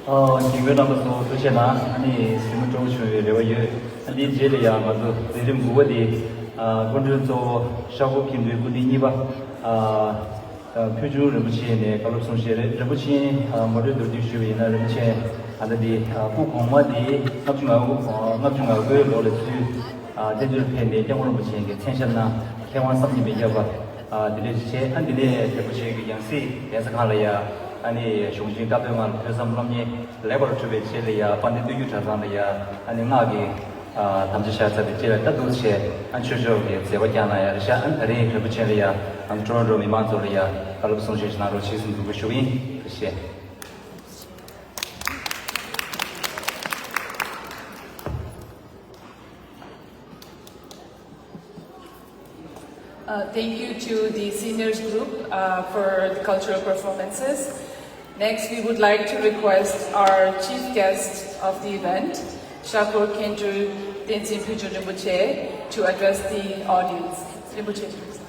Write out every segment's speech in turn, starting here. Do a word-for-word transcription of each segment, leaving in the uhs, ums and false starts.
ཨ། རྒན་རྒོན་རྣམ་པ་ཚོ་ཐུགས་རྗེ་གནང་། ཨ་ནི་གཟིགས་མོ་སྤྲོ་པོ་བྱུང་བའི་རེ་བ་ཡོད། ཨ་ནི་རྗེས་ལ་ཡང་ང་ཚོ་མཛད་རིམ་དགུ་པ་དེ། ཨ། སྐུ་མགྲོན་གཙོ་བོ་ཤར་ཁོག་མཁན་སྤྲུལ་སྐུ་ཕྲེང་གཉིས་པ། ཨ། ཕུལ་བྱུང་རིན་པོ་ཆེ་ནས་བཀའ་སློབ་གསུང་བཤད་རེད། རིན་པོ་ཆེ་ངོ་སྤྲོད་མདོར་བསྡུས་ཞུས་པ་ཡིན་ན། རིན་པོ་ཆེ་ཨ་ད་འདི་སྐུ་གོང་མ་འདི་ལྔ་བཅུ་ང་དགུ་ལྔ་བཅུ་ང་དགུའི་ལོ་ལ་ཚུལ་བསྟན་འགྱུར་ཕེབས་ནས་སྐྱབས་མགོན་རིན་པོ་ཆེ་གི་མཚན་ཞབས་གནང་། མཁས་དབང་བསམ་གྱིས་མི་ཁྱབ་པ་དེ་འདྲ་ཞིག་བྱས། ཨ་འདི་ནས་རིན་པོ་ཆེ་གི་ཡང་སྲིད་གདན་ས་ཁག་ལ་ཡ་ཨ་ནི་གཞུང་ཆེན་བཀའ་པོད་ལྔ་ལ་ཐོས་བསམ་སློབ་གཉེར་ལེགས་པར་གྲུབ་པའི་ཆེད་ལ་ཡ་དཔལ་ལྡན་སྟོད་ཀྱུ་གྲྭ་ཚང་ལ་ཡ་ཨ་ནི་སྔགས་ཀྱི་དམ་བཅའ་བཞག་ཚར་བའི་རྗེས་ལ་ད་འདུག་བྱས། ཨ་ཆོས་ཕྱོགས་ཀྱི་མཛད་པ་བསྐྱངས་གནང་ཡ་རེད་ཤག་ཨ་ད་རིང་རིན་པོ་ཆེ་ལ་ཡ་ཨ་ཊོ་རོན་ཊོ་མི་མང་ཚོ་ལ་ཡ་བཀའ་སློབ་གསུང་བཤད་ཞིག་གནང་རོགས་ཞེས་འབོད་སྐུལ་ཞུ་གི་ཡིན། ཐུགས་རྗེ་ཆེ། Uh, thank you to the seniors group, uh, for the cultural performances. Next, we would like to request our chief guest of the event, Shako Kendru Tenzin Pujun Rinpoche, to address the audience. Rinpoche, please.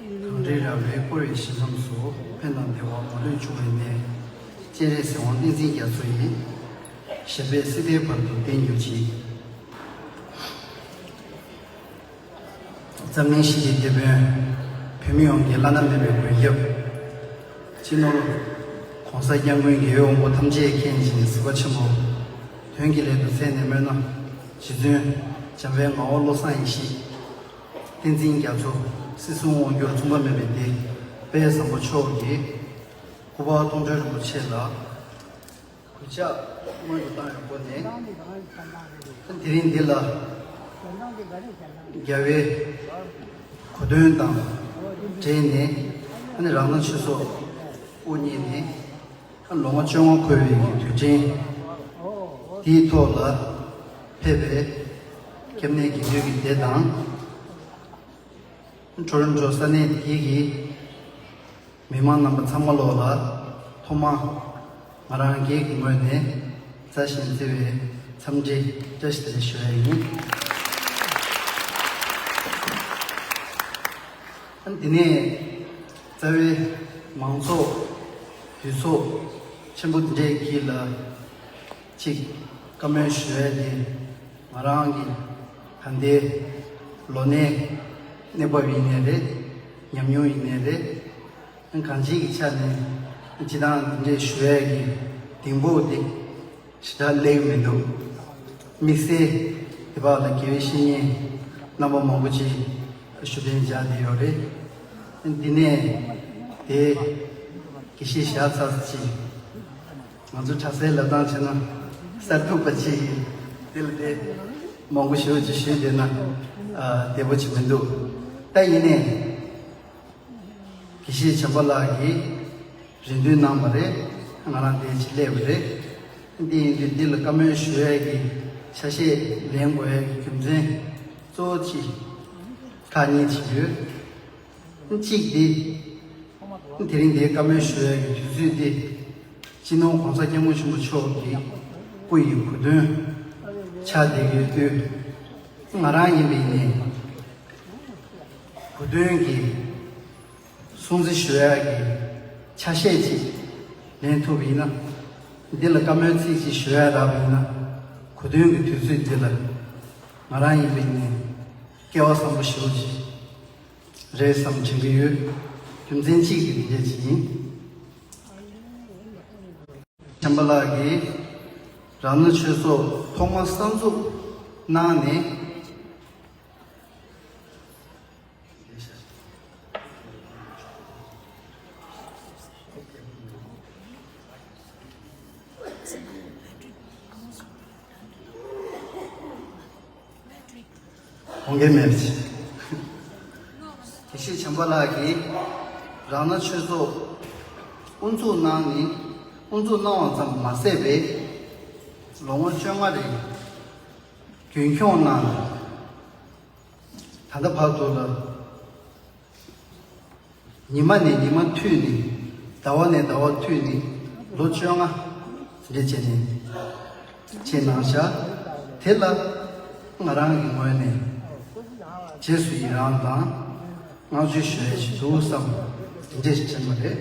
གངས་རི་ར་བས་བསྐོར་བའི་ཞིང་ཁམས་སུ། ཕན་དང་བདེ་བ་མ་ལུས་འབྱུང་བའི་གནས། སྤྱན་རས་གཟིགས་དབང་བསྟན་འཛིན་རྒྱ་མཚོ་ཡི། ཞབས་པད་སྲིད་མཐའི་བར་དུ་བརྟན་གྱུར་ཅིག། འཛམ་གླིང་ཞི་བདེའི་དེད་དཔོན། བོད་མི་ཡོངས་ཀྱི་བླ་ན་མེད་པའི་མགོན་སྐྱབས། སྤྱི་ནོར་༸གོང་ས་༸སྐྱབས་མགོན་རྒྱལ་བའི་དབང་པོ་ཐམས་ཅད་མཁྱེན་ཅིང་གཟིགས་པ་ཆེན་པོ། དོན་གྱི་སླད་དུ་མཚན་ནས་སྨོས་ན། རྗེ་བཙུན་འཇམ་དཔལ་ངག་དབང་བློ་བཟང་ཡེ་ཤེས། བསྟན་འཛིན་རྒྱ་མཚོ། སྲིད་གསུམ་དབང་བསྒྱུར་མཚུངས་པ་མེད་པའི་སྡེ་དཔལ་བཟང་པོ་མཆོག་གི་སྐུ་པར་མཐོང་གྲོལ་རིན་པོ་ཆེ་ལ། གུས་ཕྱག་སྔོན་དུ་བཏང་བའི་སྒོ་ནས། དེ་རིང་འདི་ལ་རྒྱལ་བའི་གོ་སྟོན་དང་འབྲེལ་ནས། ཨ་ནི་རང་སྣང་ཆོས་ཚོགས་དབུ་བརྙེས་ནས་ལོ་ངོ་བཅོ་ལྔ་འཁོར་བའི་དུས་དྲན་འདིའི་ཐོག་ལ་ཕེབས་པའི་སྐྱབས་གནས་དགེ་འདུན་གྱི་སྡེ་དང་། ཊོ་རོན་ཊོ་ས་གནས་དེ་གི་མི་མང་རྣམ་པ་ཚང་མ་ལོག་ལ་ཐོག་མ་ང་རང་སྒེར་གྱི་ངོས་ནས་མཛའ་ཞིང་བརྩེ་བའི་འཚམས་འདྲི་བཀྲ་ཤིས་བདེ་ལེགས་ཞུ་ཡ་ཡིན། ཨ་ནི་དེ་ནས་རྩ་བའི་མང་ཚོགས་འདུས་ཚོགས་ཆེན་པོ་འདི་འདྲའི་དཀྱིལ་ལ་གཅིག་བཀའ་མོལ་ཞུ་ཡ་དེ། ང་རང་གི་ད་ལྟའི་ལོ་ནའི་གནས་བབ་ཡིན་ནའི་རེད། ཉམས་མྱོང་ཡིན་ནའི་རེད། གང་ཅིའི་ཆ་ནས་སྤྱིར་བཏང་འདི་འདྲའི་ཞུ་ཡས་ཀྱི་གདེང་སྤོབས་དེ་ཞེ་དྲག་སླེབས་མི་འདུག། དམིགས་བསལ་དེ་བར་ལ་དགེ་བའི་བཤེས་གཉེན་རྣམ་པ་མང་པོ་ཅིག་བཞུགས་གདན་འཇགས་བསྡད་ཡོད་རེད། འདི་ནས་དེ་དགེ་བཤེས་བཞག་ཚར་ཅིག། ང་ཚོ་གྲྭ་སའི་ལབ་སྟངས་བྱས་ན་གསར་འཛུགས་པ་ཅིག་ཡིན། དེ་ལ་དེ་མང་པོ་ཞེ་པོ་ཅིག་ཞུས་བསྡད་ན་ཨ་བདེ་པོ་ཅིག་མི་འདུག། ད་ཡིན་ནའི་དགེ་བཤེས་བྱམས་པ་ལགས་ཀྱིས་རེ་འདུན་གནང་བ་རེད། ང་རང་དེ་ཅིག་སླེབས་པ་རེད། འདི་ཡིན་དུས་འདི་ལ་བཀའ་མོལ་ཞུ་ཡས་ཀྱི་ཆ་ཤས་ལེན་དགོས་ཡས་ཀྱི་རྒྱུ་མཚན་གཙོ་བོ་གཅིག་ཁག་གཉིས་ཅིག་ཡོད། གཅིག་འདི། དེ་རིང་འདིའི་བཀའ་མོལ་ཞུ་ཡས་ཀྱི་དུས་ཚོད་འདི། སྤྱི་ནོར་༸གོང་ས་༸སྐྱབས་མགོན་ཆེན་པོ་མཆོག་གི་སྐུ་ཡི་གོ་སྟོན་ཆགས་བསྡད་ཡོད་དུས། ང་རང་ཡིན་པ་ཡིན་ནའི། གོ་སྟོན་གྱི་སྲུང་བརྩི་ཞུ་ཡས་ཀྱི་ཆ་ཤས་ཅིག་ལེན་ཐུབ་པ་ཡིན་ན། འདི་ལ་བཀའ་མོལ་ཚིག་ཅིག་ཞུ་ཡས་རག་པ་ཡིན་ན། གོ་སྟོན་གྱི་དུས་ཚོད་འདི་ལ་ང་རང་ཡིན་པ་ཡིན་ནའི་སྐལ་བ་བཟང་པོ་ཞེ་པོ་ཅིག་རེད་བསམ་དྲན་གྱི་ཡོད། རྒྱུ་མཚན་གཅིག་དེ་འདི་འདྲ་ཅིག་ཡིན། བྱམས་པ་ལགས་ཀྱིས་རང་སྣང་ཆོས་ཚོགས་ཐོག་མ་གསར་འཛུགས་གནང་ནས། ཁོང་གིས་མེད། དགེ་བཤེས་བྱམས་པ་ལགས་ཀྱིས་རང་སྣང་ཆོས་ཚོགས་དབུ་འཛུགས་གནང་ནས་དབུ་འཛུགས་གནང་བ་ཙམ་མ་ཟད་པའི་ལོ་ངོ་བཅོ་ལྔ་རིང་རྒྱུན་འཁྱོངས་གནང་། ད་ལྟ་བར་དུ་ལ། ཉི་མ་ནས་ཉི་མ་མཐུད་ནས། ཟླ་བ་ནས་ཟླ་བ་མཐུད་ནས་ལོ་བཅོ་ལྔ་དེ་འདྲས་བྱས་ནས་བྱས་གནང་བཞག་དེ་ལ་ང་རང་གི་ངོས་ནས་རྗེས་སུ་ཡི་རང་དང་བསྔགས་བརྗོད་ཞུ་ཡས་ཤིག་འདུག་བསམ། དེ་འདྲས་ཞིག་དྲན་པ་རེད།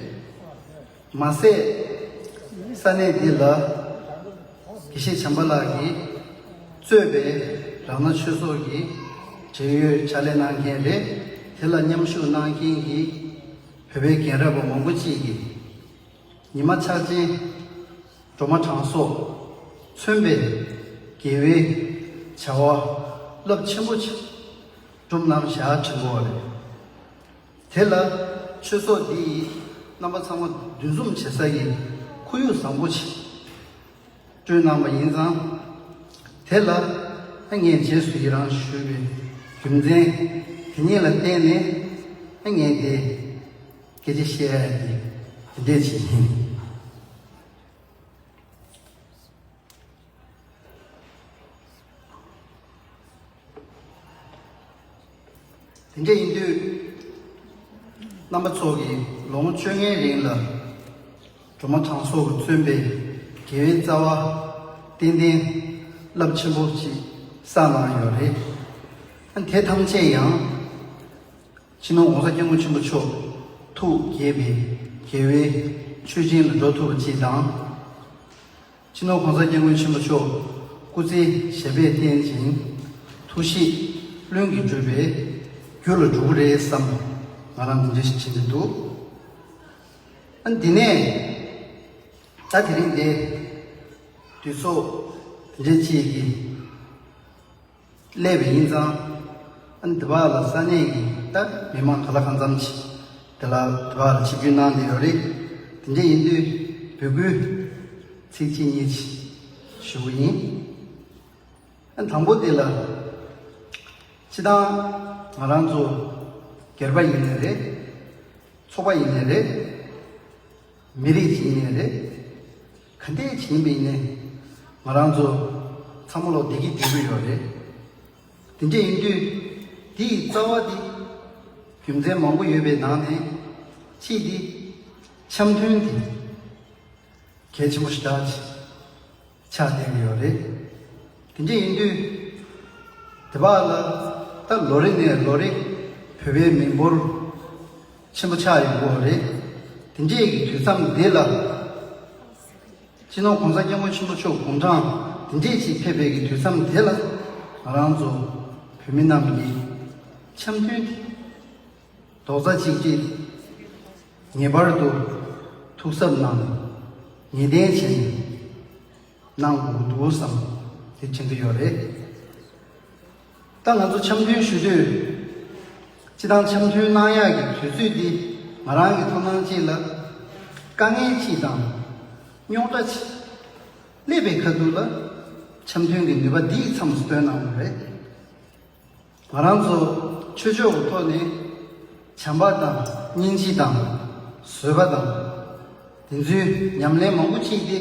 མ་ཟད། ས་གནས་འདི་ལ་དགེ་བཤེས་བྱམས་པ་ལགས་ཀྱིས་གཙོས་པའི་རང་སྣང་ཆོས་ཚོགས་ཀྱི་འབྲེལ་ཡོད་ཕྱག་ལས་གནང་མཁན་རེད། དེ་ལ་མཉམ་ཞུགས་གནང་མཁན་གྱི་བོད་པའི་རྒན་རབས་པ་མང་པོ་ཅིག་གིས་ཉི་མ་འཆར་ཅན་སྒྲོལ་མ་དྲང་སྲོང་མཚོན་པའི་དགེ་བའི་བྱ་བ་རླབས་ཆེན་པོ་ཅིག་བསྒྲུབས་གནང་བཞག་དྲན་གྱི་ཡོད་རེད། དེ་ལ་ཆོས་ཚོགས་འདི་ཡིས་རྣམ་པ་ཚང་མ་འདུ་འཛོམས་བྱེད་ས་ཡི་ཁོར་ཡུག་བཟང་པོ་ཞིག་བསྐྲུན་གནང་བ་ཡིན་ཙང་། དེ་ལ་ངས་རྗེས་སུ་ཡི་རང་ཞུ་བའི་རྒྱུ་མཚན་དེ་ཉིད་ལ་བརྟེན་ནས་ངས་འདི་སྐད་ཆ་བཤད་ཡ་འདི་འདི་འདྲས་ཞིག་ཡིན། དེ་འདྲ་ཡིན་དུས། རྣམ་པ་ཚོ་གིས་ལོ་ངོ་བཅོ་ལྔའི་རིང་ལ་སྒྲོལ་མ་དྲང་སྲོང་གིས་མཚོན་པའི་དགེ་བའི་རྩ་བ་ཏན་ཏན་རླབས་ཆེན་པོ་ཞིག་བསགས་གནང་ཡོད་རེད། ཨ་དེ་ཐམས་ཅད་ཡང་། སྤྱི་ནོར་༸གོང་ས་༸སྐྱབས་མགོན་ཆེན་པོ་མཆོག་ཐུགས་དགྱེས་པའི་དགེ་བའི་མཆོད་སྦྱིན་ལ་འགྲོ་ཐུབ་པ་ཅིག་དང་། སྤྱི་ནོར་༸གོང་ས་༸སྐྱབས་མགོན་ཆེན་པོ་མཆོག་སྐུ་ཚེ་ཞབས་པད་བརྟན་ཅིང་ཐུགས་གཤིས་ལྷུན་གྱིས་གྲུབ་པའི་རྒྱུ་ལ་འགྲོ་གི་རེད་བསམ། ང་རང་འདི་འདྲ་ཞིག་བྱེད་ཀྱི་འདུག་ཨ་འདི་ནས་ད་དེ་རིང་འདི་དུས་ཚོད་འདི་འདྲ་ཅིག་གི་སླེབས་པ་ཡིན་ཙང་། ཨ་ནི་དེ་བར་ལ་ས་གནས་ཀྱི་ད་མི་མང་ག་ལ་གང་འཚམ་ཅིག་དེ་ལ་དེ་བར་ལ་ཆིབས་བསྒྱུར་གནང་བསྡད་ཡོད་རེད། དེ་འདྲ་ཡིན་དུས་འབོད་སྐུལ་ཚིག་གཅིག་གཉིས་ཅིག་ཞུ་གི་ཡིན། ཨ་ནི་དང་པོ་དེ་ལ་སྤྱི་བཏང་ང་རང་ཚོ་སྒེར་པ་ཡིན་ནའི་རེད། ཚོགས་པ་ཡིན་ནའི་རེད། མི་རིགས་ཅིག་ཡིན་ནའི་རེད། ག་འདྲས་ཅིག་ཡིན་པ་ཡིན་ནའི་ང་རང་ཚོ་ཚང་མ་ལོ་བདེ་སྐྱིད་བདེ་པོ་ཡོད་རེད། དེ་འདྲས་ཡིན་དུས་འདི་ཡི་རྩ་བ་འདི་རྒྱུ་མཚན་མང་པོ་ཡོད་པའི་ནང་ནས་གཅིག་འདི་འཆམ་མཐུན་འདི་གལ་ཆེན་པོ་ཞེ་དྲག་ཅིག་ཆགས་བསྡད་ཀྱི་ཡོད་རེད། དེ་འདྲ་ཡིན་དུས། དེ་བར་ལ་ད་ལོ་རེ་ནས་ལོ་རེ་བོད་པའི་མི་འབོར་ཆེན་པོ་ཆགས་ཡོང་གི་ཡོད་རེད། དེ་འདྲའི་གི་དུས་མཚམས་འདི་ལ། སྤྱི་ནོར་༸གོང་ས་༸སྐྱབས་མགོན་ཆེན་པོ་མཆོག་དགུང་གྲངས་འདི་འདྲས་ཅིག་ཕེབས་པའི་གི་དུས་མཚམས་དེ་ལ་ང་རང་ཚོ་བོད་མི་རྣམས་ཀྱིས་འཆམ་མཐུན་གྱི་རྡོག་རྩ་གཅིག་སྒྲིལ། ངེས་པར་དུ་ཐུགས་གཟབ་གནང་ནས་ངེས་གཏན་བྱས་ནས་གནང་དགོས་འདུག་བསམ་དེ་བྱེད་ཀྱི་ཡོད་རེད། ད་ང་ཚོ་འཆམ་མཐུན་ཞུ་དུས་སྤྱི་བཏང་འཆམ་མཐུན་གནང་ཡག་གི་དུས་ཚོད་འདི་ང་རང་གི་ཐོབ་སྣང་གཅིག་ལ་དཀའ་ངལ་གཅིག་དང་རྙོག་དྲ་གཅིག་སླེབས་པའི་ཁ་ཐུག་ལ་འཆམ་མཐུན་གྱི་ནུས་པ་འདི་མཚམས་སུ་སྟོན་གནང་བ་རེད། ང་རང་ཚོ་ཆོས་ཕྱོགས་ཀྱི་ཐོག་ནས་བྱམས་པ་དང་སྙིང་རྗེ་དང་བཟོད་པ་དང་དེ་ཚོའི་ཉམས་ལེན་མང་པོ་ཅིག་དེ་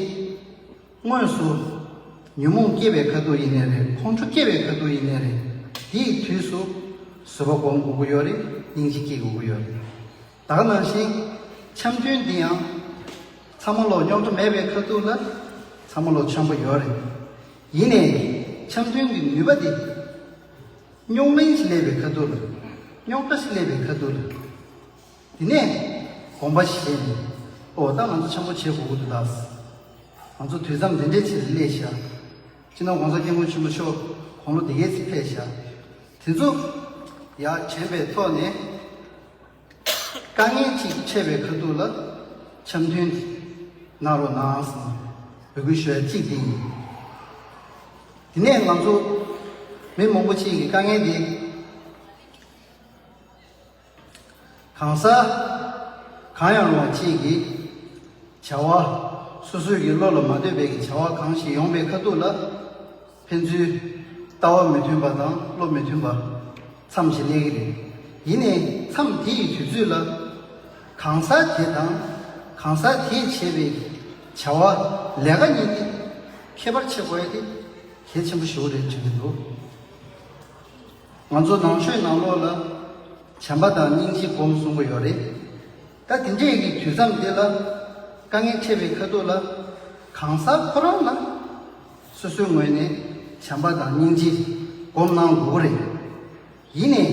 དངོས་སུ་ཉོན་མོངས་སྐྱེས་པའི་ཁ་ཐུག་ཡིན་ནའི་རེད། ཁོང་ཁྲོ་སྐྱེས་པའི་ཁ་ཐུག་ཡིན་ནའི་རེད། དེའི་དུས་སུ་བཟོད་པ་སྒོམ་དགོས་ཀྱི་ཡོད་རེད། སྙིང་རྗེ་སྐྱེ་དགོས་ཀྱི་ཡོད་རེད། ད་ག་ནང་བཞིན་འཆམ་མཐུན་འདི་ཡང་ཚང་མ་ལོ་རྙོག་དྲ་མེད་པའི་ཁ་ཐུག་ལ་ཚང་མ་ལོ་འཆམ་པོ་ཡོད་རེད། ཡིན་ནའི་འཆམ་མཐུན་གྱི་ནུས་པ་འདི། རྙོག་གླེང་ཞིག་སླེབས་པའི་ཁ་ཐུག་ལ། རྙོག་དྲ་ཞིག་སླེབས་པའི་ཁ་ཐུག་ལ། དེ་ནས་དགོངས་པ་བཞེས་ནས། ཨོ་ད་ང་ཚོ་འཆམ་པོ་བྱེད་དགོས་ཀྱི་འདུག་ད། ང་ཚོ་དུས་མཚམས་འདི་འདྲའི་ཆེད་དུ་སླེབས་ཤག་སྤྱི་ནོར་༸གོང་ས་༸སྐྱབས་མགོན་ཆེན་པོ་མཆོག་དགུང་ལོ་འདི་གའི་ཚེ་ཕེབས་ཤག་དེ་ཚོ་ཡར་དྲན་པའི་ཐོག་ནས། དཀའ་ངལ་ཅིག་འཕྲད་པའི་ཁ་ཐུག་ལ་འཆམ་མཐུན་གནང་རོགས་གནང་ཟེར་ནས་འབོད་སྐུལ་ཞུ་ཡ་གཅིག་དེ་ཡིན། དེ་ནས་ང་ཚོ་མི་མང་པོ་ཅིག་གིས་དཀའ་ངལ་དེ་གང་ཟག་གང་ཡང་རུང་བ་ཅིག་གིས་བྱ་བ་ སོ་སོའི་གི་བློ་ལ་མ་འདོད་པའི་གི་བྱ་བ་གང་ཞིག་ཡོང་པའི་ཁ་ཐུག་ལ། ཕན་ཚུན་ལྟ་བ་མི་མཐུན་པ་དང་བློ་མི་མཐུན་པ་མཚམས་ཤིག་སླེབས་ཀྱི་རེད། ཡིན་ནའི་མཚམས་དེ་ཡི་དུས་ཚོད་ལ། གང་ཟག་དེ་དང་གང་ཟག་དེས་བྱས་པའི་བྱ་བ་ལས་ཀ་གཉིས་དེ་ཁྱད་པར་ཕྱེ་དགོས་ཡ་དེ་གལ་ཆེན་པོ་ཞེ་པོ་རེད་དྲན་གྱི་འདུག་ང་ཚོ་ནང་ཆོས་ནང་ལོགས་ལ་བྱམས་པ་དང་སྙིང་རྗེ་སྒོམ་གསུང་གི་ཡོད་རེད། ད་དེ་འདྲས་ཀྱི་དུས་མཚམས་འདི་ལ་དཀའ་ངལ་འཕྲད་པའི་ཁ་ཐུག་ལ། གང་ཟག་ཁོ་རང་ལ་སོ་སོའི་ངོས་ནས་བྱམས་པ་དང་སྙིང་རྗེ་སྒོམ་གནང་དགོས་ཀྱི་རེད། ཡིན་ནའི་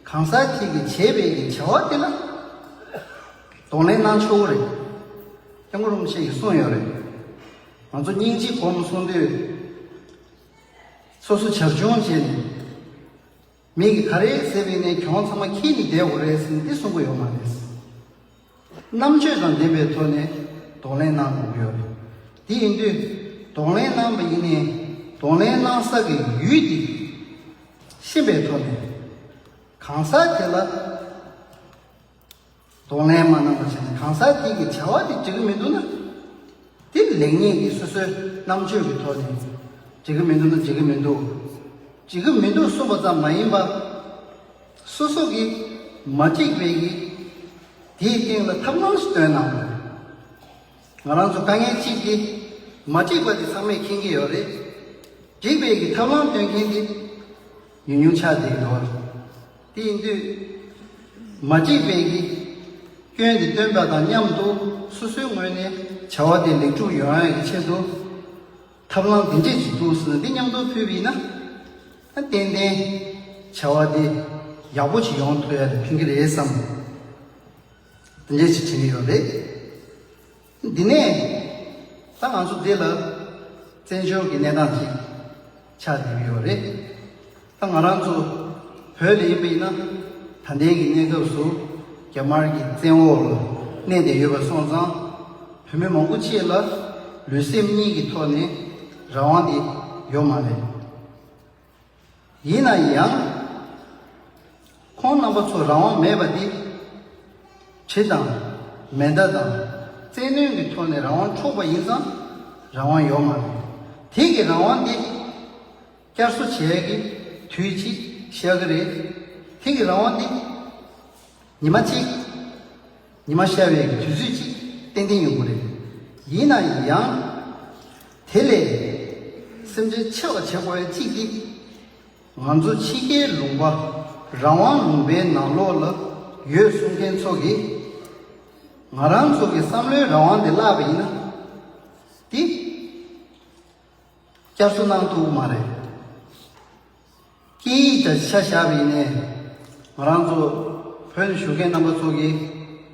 གང་ཟག་དེ་གིས་བྱས་པའི་གི་བྱ་བ་དེ་ལ་གདོང་ལེན་གནང་ཆོག་གི་རེད། སྐྱབས་མགོན་རིན་པོ་ཆེ་ཡིས་གསུངས་ཡོད་རེད། ང་ཚོ་སྙིང་རྗེ་སྒོམ་གསུང་དུས། སོ་སོ་བྱབ་ཆུང་བྱས་ནས། མི་གིས་ག་རེ་ཟེར་བ་ཡིན་ནའི་གྱོང་ཚང་མ་འཁྱེར་ནས་བསྡད་དགོས་རེད་ཟེར་ནས་འདི་གསུང་གི་ཡོད་མ་རེད། རྣམ་དཔྱོད་དང་ལྡན་པའི་ཐོག་ནས་གདོང་ལེན་གནང་དགོས་ཀྱི་ཡོད་རེད། དེ་ཡིན་དུས་གདོང་ལེན་གནང་བ་ཡིན་ནའི་གདོང་ལེན་གནང་ས་གི་ཡུལ་འདི་ཤེས་པའི་ཐོག་ནས་གང་ཟག་དེ་ལ་གདོང་ལེན་མ་གནང་བ་བྱས་ནས་གང་ཟག་དེ་གི་བྱ་བ་དེ་འགྲིག་གི་མི་འདུག་ན། དེ་ལེགས་ཉེས་ཀྱི་སོ་སོའི་རྣམ་དཔྱོད་ཀྱི་ཐོག་ནས་འགྲིག་གི་མི་འདུག་ན་འགྲིག་གི་མི་འདུག་འགྲིག་གི་མི་འདུག་གསུངས་པ་ཙམ་མ་ཡིན་པ། སོ་སོ་གི་མ་འགྲིག་པའི་གི་དེའི་སྟེང་ལ་ཐབས་ལམ་ཞིག་སྟོན་གནང་། ང་རང་ཚོ་དཀའ་ངལ་གཅིག་དེ་མ་འགྲིག་པ་དེ་ཚང་མས་མཁྱེན་གྱི་ཡོད་རེད། འགྲིག་པའི་གི་ཐབས་ལམ་སྟོན་མཁན་དེ་ཉུང་ཉུང་ཆགས་བསྡད་ཀྱི་འདུག་དེ་ཡིན་དུས། མ་འགྲིག་པའི་གི་སྐྱོན་དེ་སྟོན་པ་དང་མཉམ་དུ་སོ་སོའི་ངོས་ནས་བྱ་བ་དེ་ལེགས་གྲུབ་ཡོང་ཡག་གི་ཆེད་དུ་ཐབས་ལམ་འདི་འདྲས་ཅིག་འདུག་ཟེར་ན་འདི་མཉམ་དུ་ཕུལ་བ་ཡིན་ན། ཨ་ཏན་ཏན་བྱ་བ་དེ་ཡག་པོ་ཅིག་ཡོང་ཐུབ་ཡག་དེ་ཕན་གྱི་རེད་བསམ། འདི་འདྲས་ཅིག་དྲན་གྱི་ཡོད་རེད། འདི་ནས་ད་ང་ཚོ་འདི་ལ་བཙན་བྱོལ་གྱི་གནས་སྟངས་ཅིག་ཆགས་བསྡད་ཀྱི་ཡོད་རེད། ད་ང་རང་ཚོ་བོད་ལ་ཡིན་པ་ཡིན་ན་ད་ལྟའི་གི་གནས་སྐབས་སུ་རྒྱ་དམར་གྱི་བཙན་འོག་ལ་གནས་བསྡད་ཡོད་པ་སོང་ཙང་བོད་མི་མང་པོ་ཅིག་ལ་ལུས་སེམས་གཉིས་ཀྱི་ཐོག་ནས་རང་དབང་དེ་ཡོད་མ་རེད། ཡིན་ན་ཡང་། ཁོང་རྣམ་པ་ཚོ་རང་དབང་མེད་པ་འདི། གྲི་དང་། མེ་མདའ་དང་། བཙན་གནོན་གྱི་ཐོག་ནས་རང་དབང་འཕྲོག་པ་ཡིན་ཙང་། རང་དབང་ཡོད་མ་རེད། དེ་གི་རང་དབང་འདི། བསྐྱར་གསོ་བྱེད་ཡག་གི་དུས་གཅིག་ཤར་གི་རེད། དེ་གི་རང་དབང་འདི། ཉི་མ་གཅིག་ཉི་མ་ཤར་བའི་དུས་ཚོད་ཅིག་ཏན་ཏན་ཡོང་གི་རེད། ཡིན་ན་ཡང་། དེ་ལས་སེམས་ཅན་ཆེ་བ་བྱེད་དགོས་ཡ་གཅིག་དེ། ང་ཚོ་ཕྱི་རྒྱལ་ལུང་པ་རང་དབང་ལུང་པའི་ནང་ལོགས་ལ་ཡོད་གསུང་མཁན་ཚོ་གིས། ང་རང་ཚོ་གི་བསམ་བློའི་རང་དབང་དེ་བརླག་པ་ཡིན་ན། དེ། བསྐྱར་གསོ་གནང་ཐུབ་ཀྱི་མ་རེད། སྐད་ཡིག་དང་ཆ་བཞག་པ་ཡིན་ནའི། ང་རང་ཚོ་བོད་ནས་བཞུགས་མཁན་རྣམ་པ་ཚོ་གིས་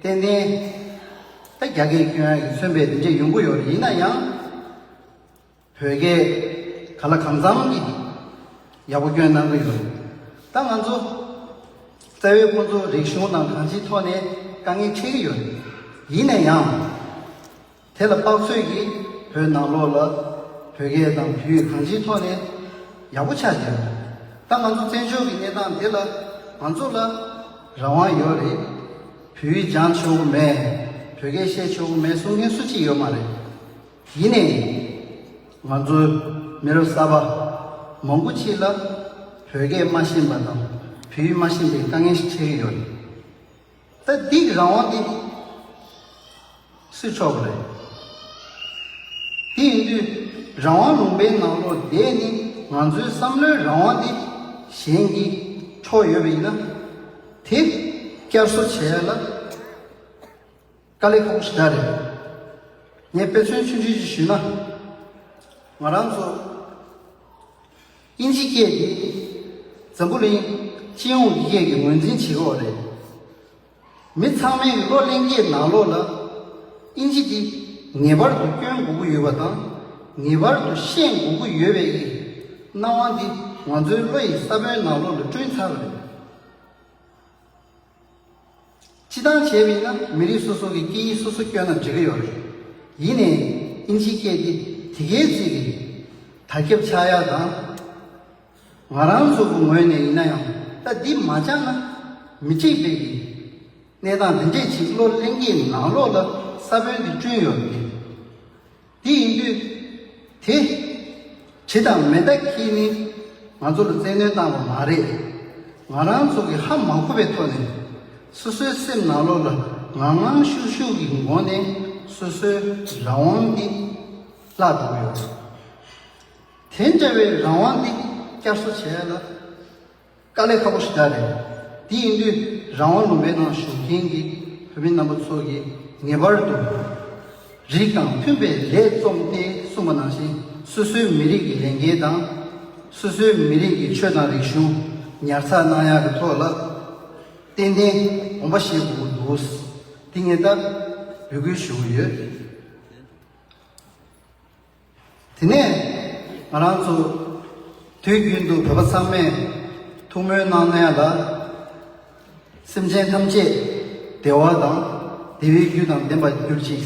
ཏན་ཏན་ད་རྒྱ་སྐད་སྐྱོན་ཡག་གི་མཚོན་པའི་དེ་འདྲས་ཡོང་གི་ཡོད་རེད། ཡིན་ན་ཡང་། བོད་སྐད་ག་ལ་གང་འཚམ་གྱིས་ཡག་པོ་སྐྱོན་གནང་གི་ཡོད་རེད། ད་ང་ཚོ་རྩ་བའི་ཁོང་ཚོ་རིག་གཞུང་དང་གང་ཅིའི་ཐོག་ནས་དཀའ་ངལ་འཕྲད་ཀྱི་ཡོད་རེད། ཡིན་ན་ཡང་། དེ་ལ་དཔག་ཚོད་ཀྱིས་བོད་ནང་ལོགས་ལ་བོད་སྐད་དང་བོད་ཡིག་གང་ཅིའི་ཐོག་ནས་ཡག་པོ་ཆགས་བསྡད་ཡོད། ད་ང་ཚོ་བཙན་བྱོལ་གྱི་གནས་སྟངས་འདི་ལ་ང་ཚོ་ལ་རང་དབང་ཡོད་རེད། བོད་ཡིག་སྦྱང་ཆོག་གི་མེད། བོད་སྐད་བཤད་ཆོག་གི་མེད་གསུང་མཁན་སུ་གཅིག་ཡོད་མ་རེད། ཡིན་ནའི། ང་ཚོའི་མི་རབས་གསར་པ་མང་པོ་ཅིག་ལ་བོད་སྐད་མ་ཤེས་པ་དང་བོད་ཡིག་མ་ཤེས་པའི་དཀའ་ངལ་ཞིག་འཕྲད་ཀྱི་ཡོད་རེད། ད་འདི་གི་རང་དབང་འདི་སུས་འཕྲོག་པ་རེད། དེ་ཡིན་དུས་རང་དབང་ལུང་པའི་ནང་ལོགས་བསྡད་ནས་ང་ཚོའི་བསམ་བློའི་རང་དབང་འདི་གཞན་གྱིས་འཕྲོག་ཡོད་པ་ཡིན་ན། དེ་བསྐྱར་གསོ་བྱེད་ཡ་ལ་དཀའ་ལས་ཁག་པོ་ཞེ་དྲག་རེད། ངས་དཔེ་མཚོན་ཆུང་ཆུང་ཞིག་ཞུས་ན། ང་རང་ཚོ་དབྱིན་ཇི་སྐད་འདི་འཛམ་བུ་གླིང་སྤྱི་ཡོངས་ཀྱི་སྐད་ཀྱི་ངོས་འཛིན་བྱེད་ཀྱི་ཡོད་རེད། མི་ཚང་མས་གློག་ཀླད་ཀྱི་ནང་ལོགས་ལ་དབྱིན་ཇི་འདི་ངེས་པར་དུ་སྐྱོན་དགོས་ཀྱི་ཡོད་པ་དང་། ངེས་པར་དུ་ཤེས་དགོས་ཀྱི་ཡོད་པའི་སྣང་བ་འདི་ང་ཚོའི་བློ་ཡི་ས་བོན་ནང་ལོགས་ལ་བསྐྲུན་ཚར་བ་རེད། སྤྱི་བཏང་བྱས་པ་ཡིན་ན་མི་རིགས་སོ་སོ་གི་སྐད་ཡིག་སོ་སོ་སྐྱོན་ན་འགྲིག་གི་ཡོད་རེད། ཡིན་ནའི་དབྱིན་ཇིའི་སྐད་འདི་དེ་གའི་ཚིག་གི་དར་ཁྱབ་ཆགས་ཡག་དང་། ང་རང་ཚོ་གི་ངོས་ནས་ཡིན་ན་ཡང་ད་འདི་མ་སྦྱངས་ན་མི་འགྲིག་པའི་གི་གནས་སྟངས་འདི་འདྲས་ཅིག་གློག་ཀླད་ཀྱི་ནང་ལོགས་ལ་ས་བོན་འདི་བསྐྲུན་ཡོད་རེད། དེ་ཡིན་དུས་དེ་ཇི་དང་མི་འདྲ་ཁྱེད་ནི་ང་ཚོ་ལ་བཙན་གནོན་བཏང་བ་མ་རེད། ང་རང་ཚོ་གི་ཧ་མ་གོ་བའི་ཐོག་ནས་སོ་སོའི་སེམས་ནང་ལོགས་ལ་ངང་ངང་ཤུགས་ཤུགས་ཀྱི་སྒོ་ནས་སོ་སོའི་རང་དབང་འདི་བརླག་འགྲོ་གི་ཡོད་རེད། དེ་འདྲ་བའི་རང་དབང་འདི་བསྐྱར་གསོ་བྱེད་ཡ་ལ་དཀའ་ལས་ཁག་པོ་ཞིག་རེད། དེ་ཡིན་དུས་རང་དབང་ལུང་པའི་ནང་བཞུགས་མཁན་གྱི་བོད་མི་རྣམ་པ་ཚོ་གིས་ངེས་པར་དུ་རིགས་དང་མཐུན་པའི་ལས་རྩོམ་སྟེ་གསུངས་པ་ནང་བཞིན་སོ་སོའི་མི་རིགས་ཀྱི་ལས་འགན་དང་། སོ་སོའི་མི་རིགས་ཀྱི་ཆོས་དང་རིག་གཞུང་ཉར་ཚགས་གནང་ཡག་གི་ཐོག་ལ་ཏན་ཏན་དགོངས་པ་བཞེས་དགོས་ཀྱི་འདུག་དེ་ངས་ད་འབོད་སྐུལ་ཞུ་གི་ཡོད། དེ་ནས་ང་རང་ཚོ་དུས་རྒྱུན་དུ་བོད་པ་ཚང་མས་ཐུགས་སྨོན་གནང་ན་ཡང་ལ། སེམས་ཅན་ཐམས་ཅད་བདེ་བ་དང་བདེ་བའི་རྒྱུ་དང་ལྡན་པར་གྱུར་ཅིག་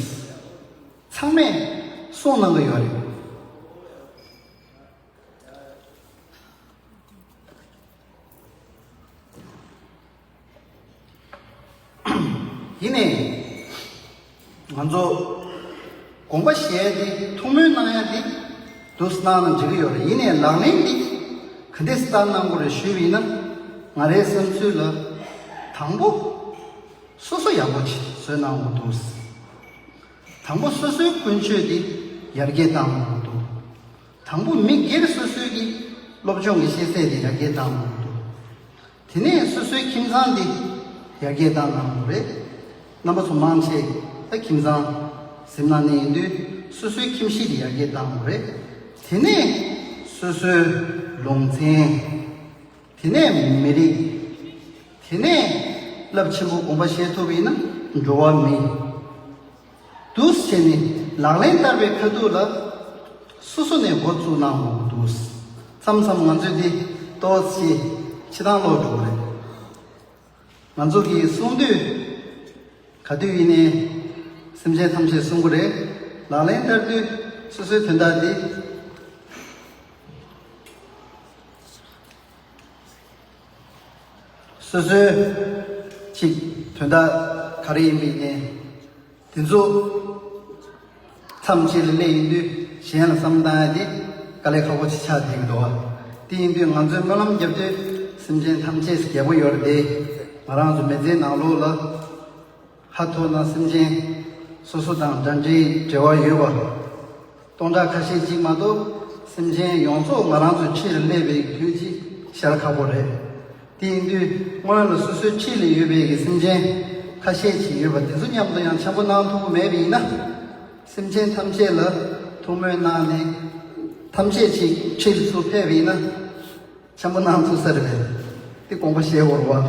ཚང་མས་གསུངས་གནང་གི་ཡོད་རེད། ཡིན་ནའི། ང་ཚོ་དགོངས་པ་བཞེས་ཏེ་ཐུགས་སྨོན་གནང་ཡ་དེ་འདུག་སེ་གནང་ན་འགྲིག་གི་ཡོད་རེད། ཡིན་ནའི་ལག་ལེན་འདི་ག་འདྲས་སེ་བསྟར་གནང་དགོས་རེད་ཞུས་པ་ཡིན་ན། ང་རའི་བསམ་ཚུལ་ལ་དང་པོ་སོ་སོ་ཡག་པོ་ཅིག་བཟོས་གནང་དགོས་འདུག་དང་པོ་སོ་སོའི་ཀུན་སྤྱོད་འདི་ཡར་རྒྱས་གཏང་དགོས་འདུག་དང་པོ་མི་སྒེར་སོ་སོའི་གི་སློབ་སྦྱོང་གི་ཤེས་ཚད་འདི་ཡར་རྒྱས་གཏང་དགོས་འདུག་དེ་ནས་སོ་སོའི་ཁྱིམ་ཚང་འདི་ཡར་རྒྱས་བཏང་གནང་དགོས་རེད། རྣམ་པ་ཚོ་མང་ཆེ་ད་ཁྱིམ་ཚང་ཟིན་གནང་ནས་ཡིན་དུས་སོ་སོའི་ཁྱིམ་གཞིས་འདི་ཡར་རྒྱས་བཏང་དགོས་རེད། དེ་ནས་སོ་སོའི་ལུང་ཚན། དེ་ནས་མི་རིགས། དེ་ནས་རླབས་ཆེན་པོ་དགོངས་པ་བཞེས་ཐུབ་ཡིན་ན་འགྲོ་བ་མི། འདུག་སེ་བྱས་ནས་ལག་ལེན་བསྟར་བའི་ཁ་ཐུག་ལ་སོ་སོ་ནས་འགོ་བཙུགས་གནང་དགོས་འདུག་མཚམས་མཚམས་ང་ཚོས་འདི་ཏོག་ཙམ་ཕྱི་ཐང་ལོག་འགྲོ་གི་རེད། ང་ཚོ་གིས་གསུང་དུས་ག་དུས་ཡིན་ནའི་སེམས་ཅན་ཐམས་ཅད་གསུང་གི་རེད། ལག་ལེན་བསྟར་དུས་སོ་སོའི་དོན་དག་འདི། སོ་སོའི་ཅིག་དོན་དག་ག་རེ་ཡིན་པ་ཡིན་ནའི་དེ་ཚོ་མཚམས་གཅིག་ལ་སླེབས་ཡིན་དུས་གཞན་ལ་བསམ་བཏང་ཡ་དེ་དཀའ་ལས་ཁག་པོ་ཅིག་ཆགས་བསྡད་ཀྱི་འདུག་བ། དེ་ཡིན་དུས་ང་ཚོས་སྨོན་ལམ་བརྒྱབ་དུས་སེམས་ཅན་ཐམས་ཅད་རྒྱལ་པོ་ཡོད་རེད་དེ། ང་རང་ཚོ་མི་ཚེའི་ནང་ལོགས་ལ་ཧ་ཐོ་ན་སེམས་ཅན་སོ་སོ་དང་འདྲ་འདྲའི་འབྲེལ་བ་ཡོད་པ། སྟོང་ཕྲག་ཁ་ཤས་ཅིག་མ་གཏོགས་སེམས་ཅན་ཡོངས་རྫོགས་ང་རང་ཚོའི་འཁྲིས་ལ་སླེབས་པའི་དུས་ཅིག་ཤར་ཁག་པོ་རེད། དེ་ཡིན་དུས་སྔོན་ལ་སོ་སོའི་འཁྲིས་ལ་ཡོད་པའི་གི་སེམས་ཅན་ཁ་ཤས་ཅིག་ཡོད་པ་དེ་ཚོ་མཉམ་དུ་ཡང་འཆམ་པོ་གནང་ཐུབ་ཀྱི་མེད་པ་ཡིན་ན། སེམས་ཅན་ཐམས་ཅད་ལ་ཐུགས་སྨོན་གནང་ནས་ཐམས་ཅད་ཅིག་འཁྲིས་ལ་ཚུར་ཕེབས་པ་ཡིན་ན། འཆམ་པོ་གནང་ཐུབ་ས་རེད་པས། དེ་དགོངས་པ་བཞེས་དགོས་རེད་བ།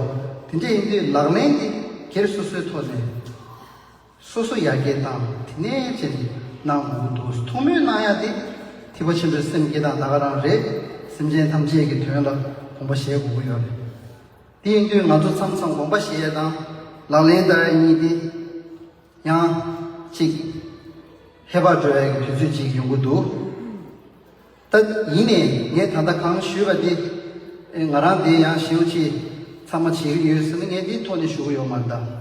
དེ་འདྲ་ཡིན་དུས་ལག་ལེན་དེ་སྒེར་སོ་སོའི་ཐོག་ནས་སོ་སོ་ཡར་རྒྱས་བཏང་དེ་ནས་བྱས་ནས་གནང་དགོས་ཀྱི་འདུག་ཐུགས་སྨོན་གནང་ཡ་དེ་ཐེག་པ་ཆེན་པོའི་སེམས་བསྐྱེད་དང་ད་ག་རང་རེད། སེམས་ཅན་ཐམས་ཅད་ཀྱི་དོན་ལ་དགོངས་པ་བཞེས་དགོས་ཀྱི་ཡོད་རེད། དེ་ཡིན་དུས་ང་ཚོ་མཚམས་མཚམས་དགོངས་པ་བཞེས་ཡ་དང་ལག་ལེན་བསྟར་ཡ་གཉིས་དེ། ཡང་གཅིག་ཧེ་བག་འགྲོ་ཡ་གི་དུས་ཚོད་ཅིག་ཡོང་གི་འདུག་ད་ཡིན་ནའི་ངས་ད་ལྟ་གང་ཞུས་པ་དེ་ཨེ་ང་རང་དེ་ཡང་ཞེ་པོ་ཅིག་ཚང་མ་བྱེད་ཀྱི་ཡོད་ཟེར་ན་ངས་དེའི་ཐོག་ནས་ཞུ་གི་ཡོད་མ་རེད་ད།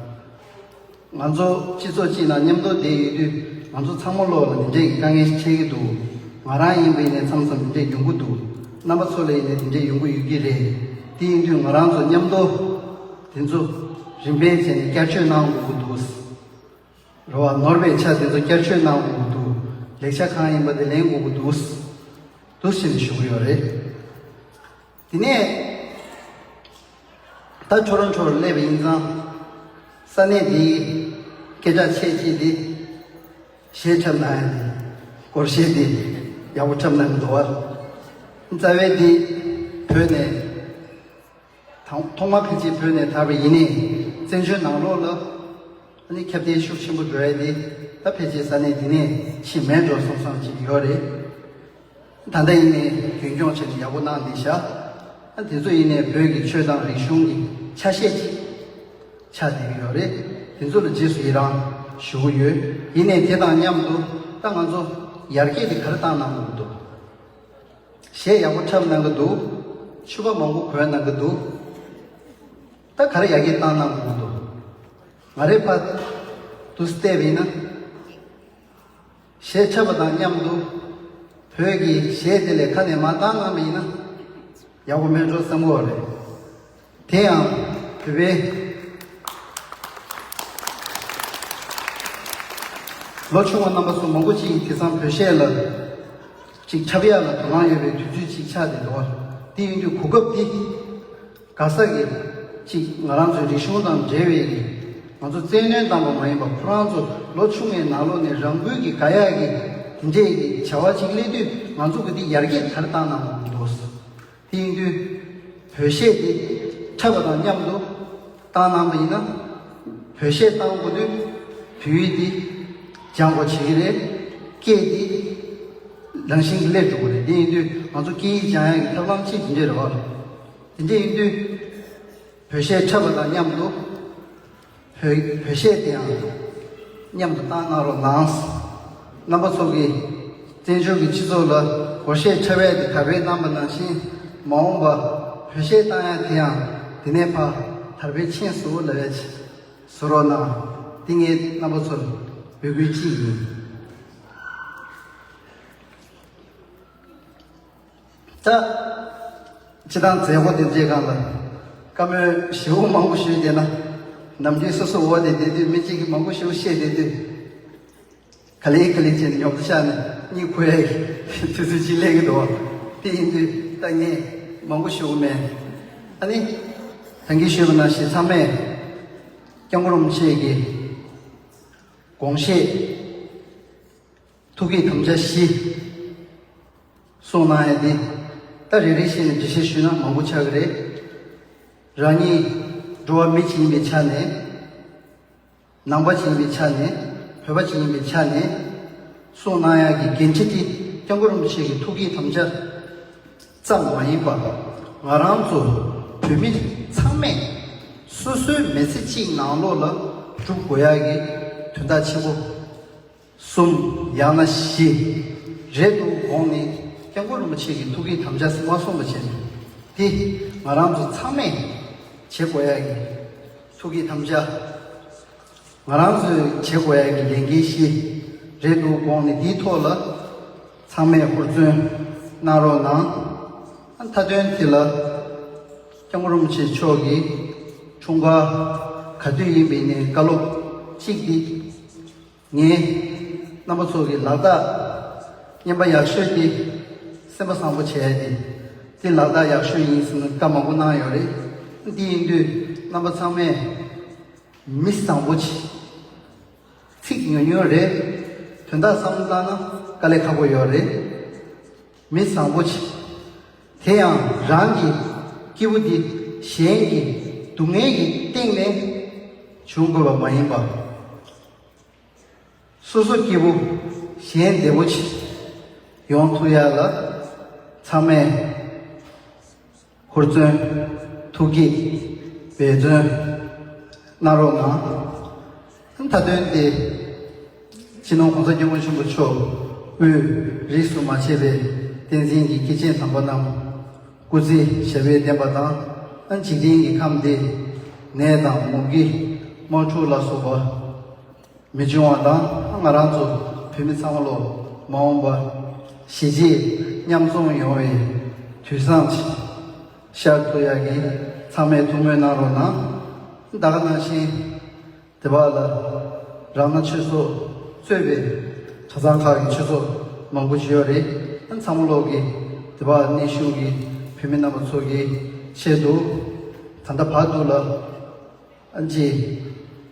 ང་ཚོ་སྤྱི་ཚོགས་གཅིག་ནང་མཉམ་དུ་བསྡད་ཡོད་དུས་ང་ཚོ་ཚང་མ་ལོག་ལ་འདི་འདྲའི་དཀའ་ངལ་ཞིག་འཕྲད་ཀྱི་འདུག་ང་རང་ཡིན་པ་ཡིན་ནའི་མཚམས་མཚམས་འདི་འདྲ་ཡོང་གི་འདུག་རྣམ་པ་ཚོ་ལ་ཡིན་ནའི་འདི་འདྲ་ཡོང་གི་ཡོད་ཀྱི་རེད། དེ་ཡིན་དུས་ང་རང་ཚོ་མཉམ་དུ་དེ་ཚོ་རིམ་པས་བྱས་ནས་བསྐྱར་བཅོས་གནང་དགོས་ཀྱི་འདུག་རེད་བ། ནོར་བའི་ཆ་དེ་ཚོ་བསྐྱར་བཅོས་གནང་དགོས་ཀྱི་འདུག་ལེགས་ཆ་གང་ཡིན་པ་དེ་ལེན་དགོས་ཀྱི་འདུག་འདུག་ཟེར་ནས་ཞུ་གི་ཡོད་རེད། དེ་ནས་ད་ཁྲོ་རོ་ཁྲོ་རོ་སླེབས་པ་ཡིན་ཙང་ས་གནས་འདིའི་སྐད་གྲགས་ཆེ་ཆེ་འདི་གཞས་འཁྲབ་གནང་ཡ་འདི་སྒོར་གཞས་འདི་ཡག་པོ་འཁྲབ་གནང་གི་འདུག་བ། རྩ་བའི་འདི་བོད་ནས་ཐང་ཐོག་མ་ཕལ་ཆེར་བོད་ནས་དར་བ་ཡིན་ནའི་བཙན་བྱོལ་ནང་ལོགས་ལ་ཨ་ནི་ཁྱབ་གདལ་ཤུགས་ཆེན་པོ་འགྲོ་ཡ་དེ་ད་ཕལ་ཆེར་ས་གནས་འདི་ནས་ཕྱིན་མེད་འགྲོ་བསམ་བསམ་ཅིག་ཡོད་རེད། ད་ལྟ་ཡིན་ནའི་རྒྱུན་སྐྱོང་བྱས་ནས་ཡག་པོ་གནང་བསྡད་ཤག་ཨ་དེ་ཚོ་ཡིན་ནའི་བོད་ཀྱི་ཆོས་དང་རིག་གཞུང་གི་ཆ་ཤས་ཅིག་ཆགས་བསྡད་ཀྱི་ཡོད་རེད། དེ་ཚོ་ལ་རྗེས་སུ་ཡི་རང་ཞུ་གི་ཡོད། ཡིན་ནའི་དེ་དང་མཉམ་དུ་ད་ང་ཚོ་ཡར་རྒྱས་དེ་ག་རེ་བཏང་གནང་དགོས་ཀྱི་འདུག་གཞས་ཡག་པོ་འཁྲབ་གནང་གི་འདུག་ཕྱུ་པ་མང་པོ་གོན་གནང་གི་འདུག་ད་ག་རེ་ཡར་རྒྱས་བཏང་གནང་དགོས་ཀྱི་འདུག་ང་རའི་ཕར་དུ་བལྟས་པ་ཡིན་ན་ གཞས་འཁྲབ་པ་དང་མཉམ་དུ་བོད་ཀྱི་གཞས་དེ་ལས་ཁ་ནས་མར་བཏང་གནང་བ་ཡིན་ན་ཡག་པོ་མེད་འགྲོ་བསམ་གྱི་ཡོད་རེད། དེ་ཡང་བོད་པའི་ལོ་ཆུང་བ་རྣམ་པ་ཚོ་མང་པོ་ཅིག་དེང་སང་བོད་གཞས་ལ་ཅིག་འཁྲབ་ཡག་ལ་དོ་སྣང་ཡོད་པའི་དུས་ཚོད་ཅིག་ཆགས་བསྡད་འདུག་དེ་ཡིན་དུས་གོ་སྐབས་འདི་ག་ས་གི་ཅིག་ང་རང་ཚོའི་རིག་གཞུང་དང་འབྲེལ་བའི་གི་ང་ཚོ་བཙན་གནོན་བཏང་པ་མ་ཡིན་པ། ཁོ་རང་ཚོ་ལོ་ཆུང་བའི་ནང་ལོགས་ནས་རང་འགུལ་གྱིས་དགའ་ཡག་གི་དེ་འདྲའི་གི་བྱ་བ་ཅིག་སླེབས་དུས་ང་ཚོ་གི་འདི་ཡར་རྒྱས་དར་བཏང་གནང་དགོས་འདུག་དེ་ཡིན་དུས་བོད་གཞས་འདི་འཁྲབ་པ་དང་མཉམ་དུ་བཏང་གནང་པ་ཡིན་ན། བོད་གཞས་བཏང་དགོས་དུས་བོད་ཡིག་འདི་སྦྱང་དགོས་བྱེད་ཀྱི་རེད། སྐད་འདི་རང་བཞིན་གྱིས་སླེབས་འགྲོ་གི་རེད། དེ་ཡིན་དུས་ང་ཚོ་སྐད་ཡིག་སྦྱང་ཡག་གི་ཐབས་ལམ་གཅིག་དེ་འདྲས་རེད་བ། དེ་འདྲས་ཡིན་དུས་བོད་གཞས་འཁྲབ་པ་དང་མཉམ་དུ་བོད་བོད་གཞས་དེ་ཡང་མཉམ་དུ་བཏང་གནང་རོགས་གནང་། རྣམ་པ་ཚོ་གིས་བཙན་བྱོལ་གྱི་སྤྱི་ཚོགས་ལ་སྒོར་གཞས་འཁྲབ་ཡག་དེ་དར་སྤེལ་གནང་པ་ནང་བཞིན། མ་འོངས་པ་བོད་གཞས་བཏང་ཡག་དེ་ཡང་འདི་ནས་ཕར་དར་སྤེལ་ཕྱིན་སོང་ལབ་ཡག་ཅིག་བཟོ་རོགས་གནང་། འདི་ངས་རྣམ་པ་ཚོར་འབོད་སྐུལ་གཅིག་ཡིན། ད། སྤྱིར་བཏང་མཛད་སྒོ་དེ་འདྲའི་སྒང་ལ་བཀའ་མོལ་ཞེ་པོ་མང་པོ་ཞུས་བསྡད་ན། ནམ་རྒྱུན་སོ་སོ་འོག་དེ་བསྡད་དུས་མི་གཅིག་གིས་མང་པོ་ཞེ་པོ་བཤད་བསྡད་དུས། ག་ལེ་ག་ལེ་བྱས་ནས་ཉོབ་ཏུ་ཆགས་ནས་གཉིད་ཁུག་ཡག་གི་དུས་ཚོད་ཅིག་སླེབས་ཀྱི་འདུག་དེ་ཡིན་དུས་ད་ངས་མང་པོ་ཞུ་གི་མེད། ཨ་ནི། ད་གིན་ཞུས་པ་ནང་བཞིན་ཚང་མས་སྐྱབས་མགོན་རིན་པོ་ཆེ་གི་དགོངས་བཞེད། ཐུགས་བསྐྱེད་དམ་བཅའ་བཞི་གསུངས་གནང་ཡག་འདི། ད་རེ་རེ་བཞིན་ནས་འགྲེལ་བཤད་ཞུས་ན་མང་པོ་ཆགས་ཀྱི་རེད། རང་ཉིད་འགྲོ་བ་མི་ཅིག་ཡིན་པའི་ཆ་ནས། ནང་པ་ཅིག་ཡིན་པའི་ཆ་ནས། བོད་པ་ཅིག་ཡིན་པའི་ཆ་ནས། གསུངས་གནང་ཡག་གི་འགན་འཁྲི་འདི་སྐྱབས་མགོན་རིན་པོ་ཆེ་གི་ཐུགས་བསྐྱེད་དམ་བཅའ་ཙམ་མ་ཡིན་པར། ང་རང་ཚོ་བོད་མི་ཚང་མས་སོ་སོའི་མི་ཚེ་གཅིག་ནང་ལོགས་ལ་སྒྲུབ་དགོས་ཡག་གི་དོན་དག་ཆེན་པོ་གསུམ་ཡང་ན་བཞི་རེད་འདུག་དགོངས་ནས། སྐྱབས་མགོན་རིན་པོ་ཆེ་གི་ཐུགས་བསྐྱེད་དམ་བཅའ་མ་བསྲུངས་པ་བྱས་ནས། དེ་ང་རང་ཚོ་ཚང་མས་བྱེད་དགོས་ཡག་གི་ཐུགས་བསྐྱེད་དམ་བཅའ། ང་རང་ཚོས་བྱེད་དགོས་ཡག་གི་ལས་འགན་བཞི་རེད་འདུག་དགོངས་ནས། འདིའི་ཐོག་ལ་ཚང་མས་ཧུར་བརྩོན་གནང་རོགས་གནང་། མཐའ་དོན་དེ་ལ་སྐྱབས་མགོན་རིན་པོ་ཆེ་མཆོག་གི་འཁྲུངས་སྐར་ག་དུས་ཡིན་པའི་ནས་བཀའ་སློབ་གཅིག་འདི། ངས་རྣམ་པ་ཚོ་གི་ལག་རྟགས་རྔན་པ་ཡག་ཤོས་དེ་སེམས་པ་བཟང་པོ་བྱས་ཏེ། དེ་ལག་རྟགས་ཡག་ཤོས་ཡིན་ཟེར་ནས་བཀའ་མང་པོ་གནང་ཡོད་རེད། འདི་ཡིན་དུས་རྣམ་པ་ཚང་མས་མི་བཟང་པོ་བྱེད། ཚིག་ཉུང་ཉུང་རེད། དོན་དག་བསམ་བློ་བཏང་ན་དཀའ་ལས་ཁག་པོ་ཡོད་རེད། མི་བཟང་པོ་བྱེད། དེ་ཡང་རང་གི་སྐྱིད་པོ་འདི་གཞན་གྱི་སྡུག་བསྔལ་གྱི་སྟེང་ནས་བྱུང་དགོས་པ་མ་ཡིན་པ། སོ་སོ་སྐྱིད་པོ་གཞན་བདེ་པོ་ཅིག་ཡོང་ཐུབ་ཡག་ལ་ཚང་མས་ཧུར་བརྩོན། ཐུགས་བསྐྱེད། འབད་བརྩོན་གནང་རོགས་གནང་། མཐའ་དོན་དེ་སྤྱི་ནོར་༸གོང་ས་༸སྐྱབས་མགོན་ཆེན་པོ་མཆོག་དབུས་རིས་སུ་མ་ཆད་པའི་བསྟན་འཛིན་གྱི་སྐྱེས་ཆེན་དམ་པ་རྣམས་སྐུ་ཚེ་ཞབས་པད་བརྟན་པ་དང་། འཇིག་རྟེན་གྱི་ཁམས་འདི་ནད་དང་མུ་གེ་དམག་འཁྲུག་ལ་སོགས་པ་མི་འབྱུང་བ་དང་། ང་རང་ཚོ་བོད་མི་ཚང་མ་ལོ་མ་འོངས་པ་གཞིས་བྱེས་མཉམ་འཛོམས་ཡོང་བའི་དུས་བཟང་ཅིག་ཤར་ཐུབ་ཡག་གི་ཚང་མས་ཐུགས་སྨོན་གནང་རོགས་གནང་། ད་ག་ནང་བཞིན་དེ་བ་ལ་རང་སྣང་ཆོས་ཚོགས་གཙོས་པའི་གྲྭ་ཚང་ཁག་གི་ཆོས་ཚོགས་མང་པོ་ཅིག་ཡོད་རེད། ཚང་མ་ལོག་གི་དེ་བ་གནས་བཞུགས་ཀྱི་བོད་མི་རྣམ་པ་ཚོ་གི་ཆེད་དུ་ད་ལྟ་བར་དུ་ལ། ཨ་ཅེ།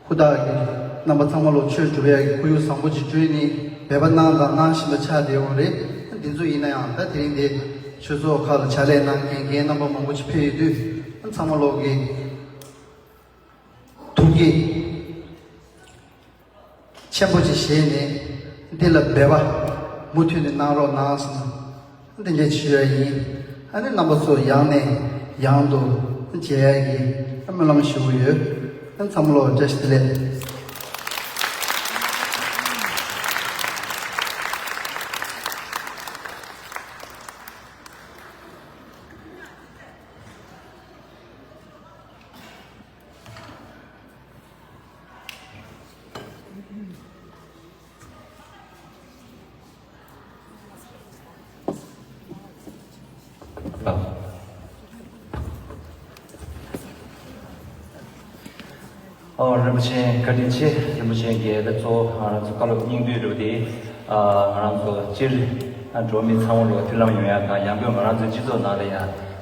ཧུར་ཐག་གིས་རྣམ་པ་ཚང་མ་ལོ་ཆོས་སྒྲུབ་ཡག་གི་ཁོར་ཡུག་བཟང་པོ་ཅིག་བསྐྲུན་ནས་འབད་པ་གནང་དང་གནང་བཞིན་པ་ཆགས་བསྡད་ཡོད་རེད། འདི་ཚོ་ཡིན་ན་ཡང་ད་དེ་རིང་འདི་ཆོས་ཚོགས་ཁག་ལ་ཕྱག་ལས་གནང་མཁན་རྒན་རྣམ་པ་མང་པོ་ཅིག་ཕེབས་ཡོད་དུས། ཚང་མ་ལོག་གིས་ཐུགས་བསྐྱེད་ཆེན་པོ་ཅིག་བཞེས་ནས་འདི་ལ་འབད་པ་མུ་མཐུད་ནས་གནང་རོགས་གནང་ཟེར་ནས། འདི་འདྲ་ཞུ་ཡ་ཡིན། ཨ་ནི་རྣམ་པ་ཚོ་ཡང་ནས་ཡང་དུ་མཇལ་ཡ་གི་སྨོན་ལམ་ཞུ་གི་ཡོད། ཨ་ཚང་མ་ལོ་བཀྲ་ཤིས་བདེ་ལེགས། ཨོ། རིན་པོ་ཆེ་བཀའ་དྲིན་ཆེ། རིན་པོ་ཆེ་གིས་ད་གཙོ་བོ་ང་རང་ཚོ་བཀའ་སློབ་སྙིང་བསྡུས་རུ་དེ་ང་རང་ཚོ་སྤྱིར་འགྲོ་བ་མི་ཚང་མ་ལ་མཐུན་ལམ་ཡོང་ཡ་དང་། ཡང་སྒོས་ང་རང་ཚོའི་སྤྱི་ཚོགས་ནང་ལ་ཡང་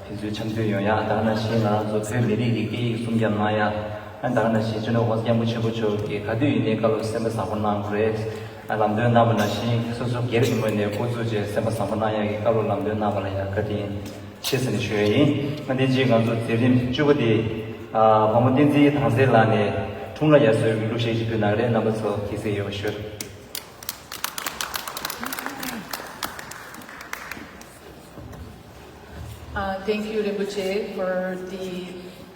དེ་ཚོའི་འཆམ་མཐུན་ཡོང་ཡ། ད་ག་ནང་བཞིན་ང་རང་ཚོ་བོད་མི་རིགས་ཀྱི་སྐད་ཡིག་སྲུང་སྐྱོབ་གནང་ཡ། ཨ། ད་ག་ནང་བཞིན་སྤྱི་ནོར་༸གོང་ས་༸སྐྱབས་མགོན་ཆེན་པོ་མཆོག་གིས་ག་དུས་ཡིན་ནའི་བཀའ་སློབ་གསན་པ་བཟང་པོ་གནང་དགོས་རེད། ཨ། ལམ་སྟོན་གནང་བ་ནང་བཞིན་སོ་སོ་སྒེར་གྱི་ངོས་ནས་འགོ་བཙུགས་བྱས་གསན་པ་བཟང་པོ་གནང་ཡ་གི་བཀའ་སློབ་ལམ་སྟོན་གནང་བ་ལ་ཡང་བཀའ་དྲིན་ཆེ་ཟེར་ནས་ཞུ་ཡ་ཡིན། ཨ། དེ་རྗེས་ང་ཚོ་མཛད་རིམ་བཅུ་པ་དེ། ཨ། བུ་མོ་བསྟན་འཛིན་དྭངས་གསལ་ལགས་ནས་འཁྲུངས་ལྷ་དབྱར་གསོལ་གྱི་གླུ་གཞས་ཅིག་ཕུལ་གནང་རེད། རྣམ་པ་ཚོ་དགྱེས་གཟིགས་ཡོད་པ་ཞུ། Uh, thank you, Rinpoche, for the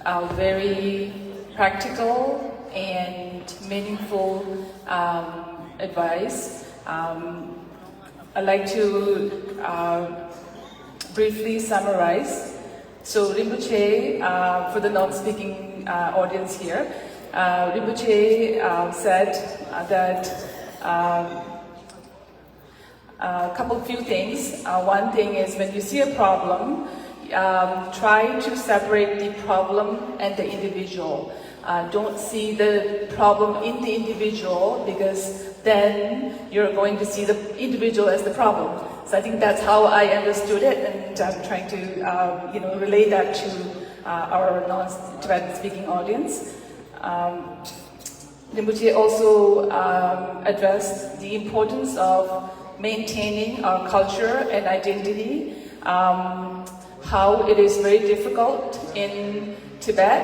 uh, very practical and meaningful um, advice. Um, I'd like to uh, briefly summarize. So, Rinpoche, uh, for the non speaking uh, audience here, uh, Rinpoche uh, said uh, that. Uh, A couple few things. Uh, one thing is when you see a problem, um, try to separate the problem and the individual. Uh, don't see the problem in the individual because then you're going to see the individual as the problem. So I think that's how I understood it, and I'm trying to, um, you know, relay that to uh, our non-Tibetan speaking audience. Um, Rinpoche also um, addressed the importance of maintaining our culture and identity, um, how it is very difficult in Tibet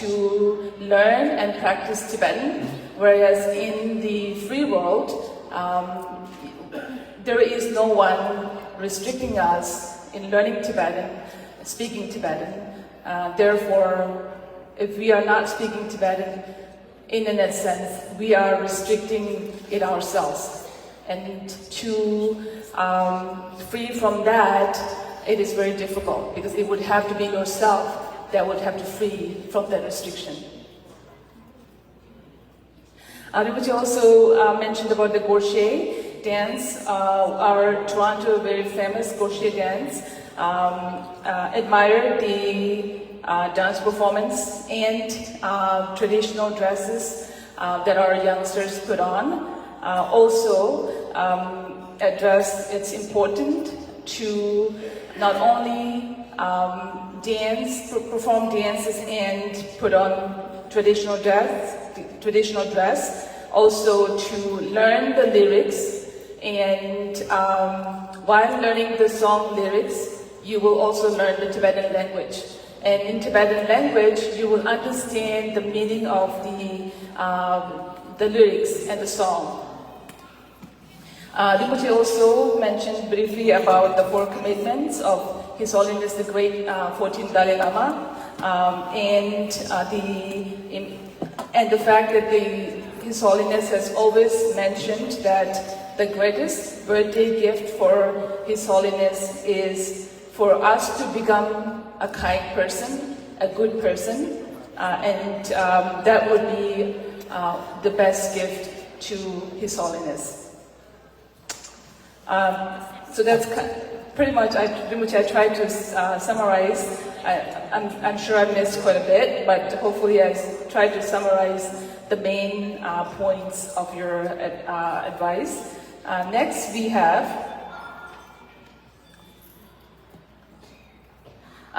to learn and practice Tibetan, whereas in the free world, um, there is no one restricting us in learning Tibetan, speaking Tibetan. Uh, therefore, if we are not speaking Tibetan, in a sense, we are restricting it ourselves. And to um, free from that, it is very difficult because it would have to be yourself that would have to free from that restriction. Uh, Rinpoche also uh, mentioned about the Gorshe dance, uh, our Toronto very famous Gorshe dance. Um, uh, admired the uh, dance performance and uh, traditional dresses uh, that our youngsters put on. Uh, also, um, addressed it's important to not only um, dance, perform dances and put on traditional dress, traditional dress, also to learn the lyrics and um, while learning the song lyrics, you will also learn the Tibetan language. And in Tibetan language, you will understand the meaning of the, um, the lyrics and the song. Uh, Rinpoche also mentioned briefly about the four commitments of His Holiness the Great uh, fourteenth Dalai Lama um, and uh, the and the fact that the, His Holiness has always mentioned that the greatest birthday gift for His Holiness is for us to become a kind person, a good person, uh, and um, that would be uh, the best gift to His Holiness. Um, so that's pretty much I, pretty much I tried to uh, summarize. I, I'm, I'm sure I missed quite a bit, but hopefully I tried to summarize the main uh, points of your uh, advice. Uh, next, we have